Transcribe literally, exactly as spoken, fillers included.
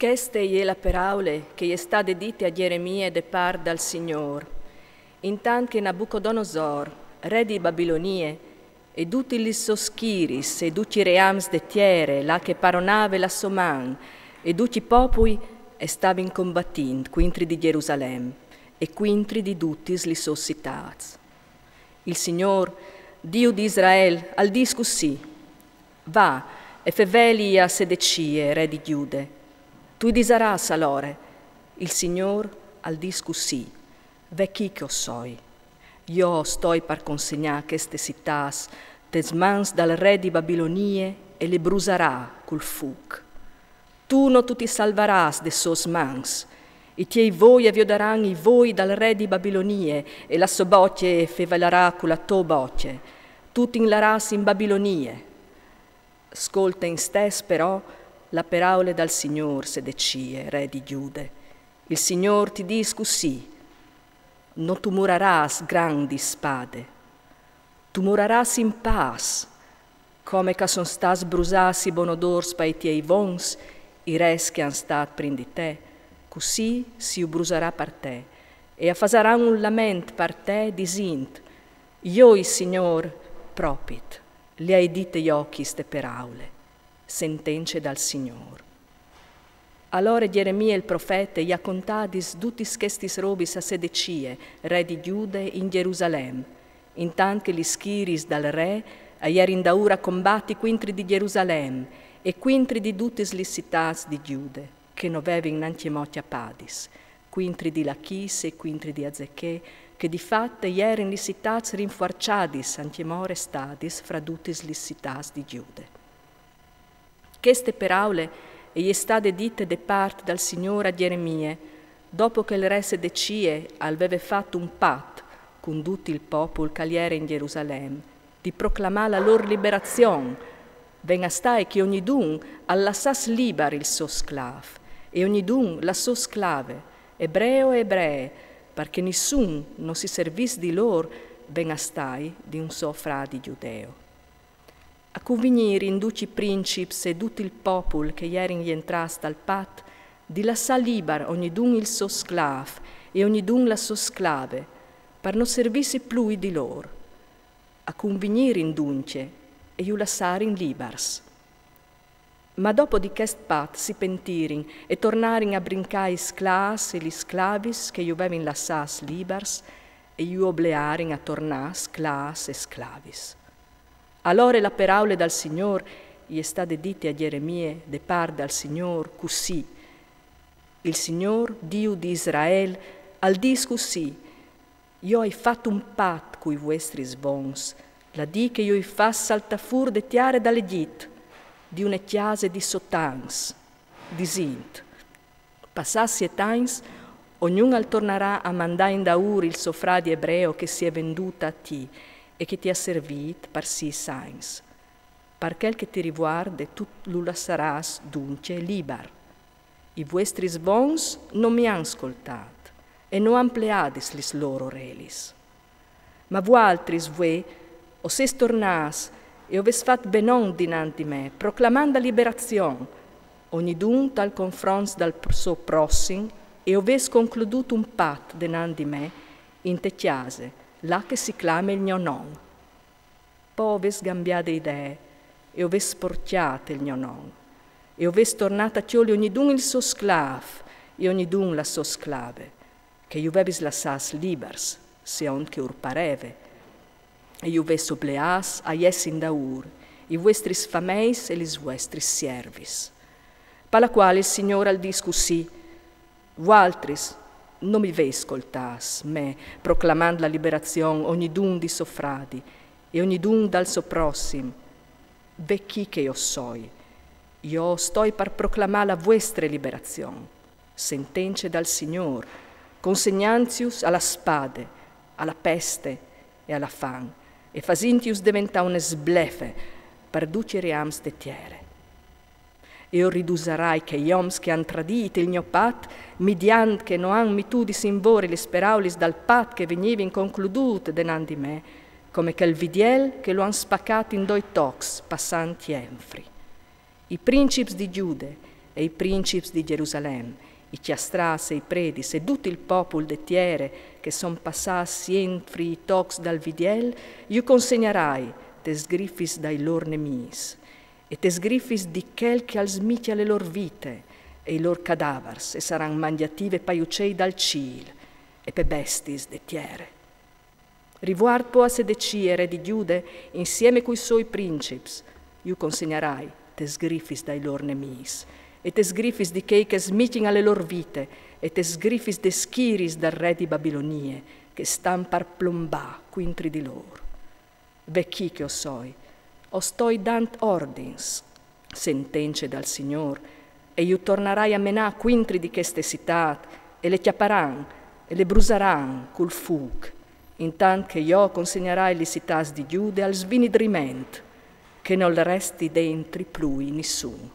Cheste e je la peraule che e je stade dite a Gjeremie de part dal Signôr, intant che Nabucodonosor, re di Babilonie, e dutis lis sôs schiris e ducj i reams de tiere là che paronave la sô man, e ducj i popui e stavin combatint cuintri di Gjerusalem e cuintri di dutis lis sôs citâts. Il Signôr, Diu di Israel, al dîs cussì: Va e feveli a Sedecie, re di Gjude. Tu i disarâs alore: il Signôr al dîs cussì: Ve chi che o soi. Jo o stoi par consegnâ chestis citâts tes mans dal re di Babilonie e lis brusarà cul fûc. Tu no tu ti salvarâs des sôs mans. I tiei voi a viodaran i voi dal re di Babilonie, e la sô bocje e fevelarà cu la tô bocje. Tu ti 'n larâs in Babilonie. Scolte istès però la peraule dal Signôr, Sedecie, re di Gjude. Il Signôr ti dîs cussì: No tu murarâs grant di spade. Tu murarâs in pâs, come che a son stâts brusâts i bonodôrs pai tiei vons, i res che a 'nt stât prin di te, cussì si ju brusarà par te, e a fasaran un lament par te, disint: Jo, il Signôr, propit, le ai dite jo cheste peraule, sentence dal Signôr. Alore Gjeremie il profete i à contadis dutis chestis robis a Sedecie, re di Gjude, in Gjerusalem, intant che lis schiris dal re a jerin daûr a combati cuintri di Gjerusalem e cuintri di dutis lis citâts di Gjude, che no vevin nancjemò cjapadis, cuintri di Lachis e cuintri di Azeche, che di fat e jerin lis citâts rinfuarçadis, ancjemò restadis fra dutis lis citâts di Gjude. Cheste peraule e je stade dite de part dal Signôr a Gjeremie, dopo che il re Sedecie al veve fat un pat cun dut il popul che al jere in Gjerusalem, di proclamâ la lôr liberazion. Ven a stâi che ognidun al lassàs libar il so sclâf e ognidun la sô sclave, ebreo e ebree, par che nissun no si servìs di lôr, ven a stâi di un so fradi gjudeo. A cunvignirin ducj i princips e dut il popul che jerin jentrâts tal pat di lassâ libar ognidun il so sclâf e ognidun la sô sclave, par no servìsi plui di lôr. A cunvignirin duncje e ju lassarin libars. Ma dopo di chest pat si pentirin e tornarin a brincâ i sclâfs e lis sclavis che ju vevin lassâts libars e ju oblearin a tornâ sclâfs e sclavis. Alore la peraule dal Signôr e je stade dite a Gjeremie de part dal Signôr cussì: Il Signôr, Diu di Israel, al dîs cussì: Jo o ai fat un pat cui vuestris vons, la dì che jo i fâs saltâ fûr de tiere dal Egjit, di une cjase di sot agns, disint: Passâts siet agns, ognun al tornarà a mandâ indaûr il so fradi ebreo che si è vendût a ti e che ti à servît par sîs agns. Par chel che ti rivuarde, tu lu lassarâs duncje libar. I vuestris vons no mi àn scoltât e no àn pleadis lis lôr orelis. Ma vualtris, vuê, o sês tornâts e o vês fat benon dinant di me, proclamant la liberazion, ognidun tal confront dal so prossim, e o vês concludût un pat denant di me, inte cjase, là che si clame il gno non. Po o vês gambiade idee e o vês sporcjât il gno non, e o vês tornât a cjoli ognidun il so sclâf e ognidun la sô sclave, che ju vevis lassâts libars, seont che ur pareve, e ju vês obleâts a jessi indaûr, i vuestris fameis e lis vuestris siervis. Par la cuâl il Signôr al dîs cussì: Vualtris no mi vês scoltâts, me, proclamant la liberazion ognidun di so fradi e ognidun dal so prossim. Ve chi che jo o soi. Jo o stoi par proclamâ la vuestre liberazion, sentence dal Signôr, consegnantjus a la spade, a la peste e a la fam, e fasintjus deventâ une sblefe par ducj i reams de tiere. E o ridusarai chei oms che àn tradît il gno pat, midiant che no àn mitudis in vore lis peraulis dal pat che vegnivin concludût denant di me, come chel vidiel che lu àn spacât in doi tocs passant jenfri. I princips di Gjude E i princips di Gerusalem, i cjastrâts e i predis e dut il popul de tiere che son passâts sientri i tocs dal vidiel, ju consegnarai tes grifis dai lôr nemîs e tes grifis di chel che al smicja le lôr vite, e i lôr cadavars e saran mangjative pai ucei dal cîl e pe bestiis de tiere. Rivuart po a Sedecî, re di Gjude, insiemi cui soi princips, ju consegnarai tes grifis dai lôr nemîs e tes grifis di chei che smicjin a le lôr vite e tes grifis des schiris dal re di Babilonie, che stan par plombâ cuintri di lôr. Ve chi che o soi, o stoi dant ordins, sentence dal Signôr, e ju tornarai a menâ cuintri di cheste citât, e le cjaparan e le brusaran cul fûc, intant che jo consegnarai lis citâts di Gjude al svinidriment, che nol resti dentri plui nissun.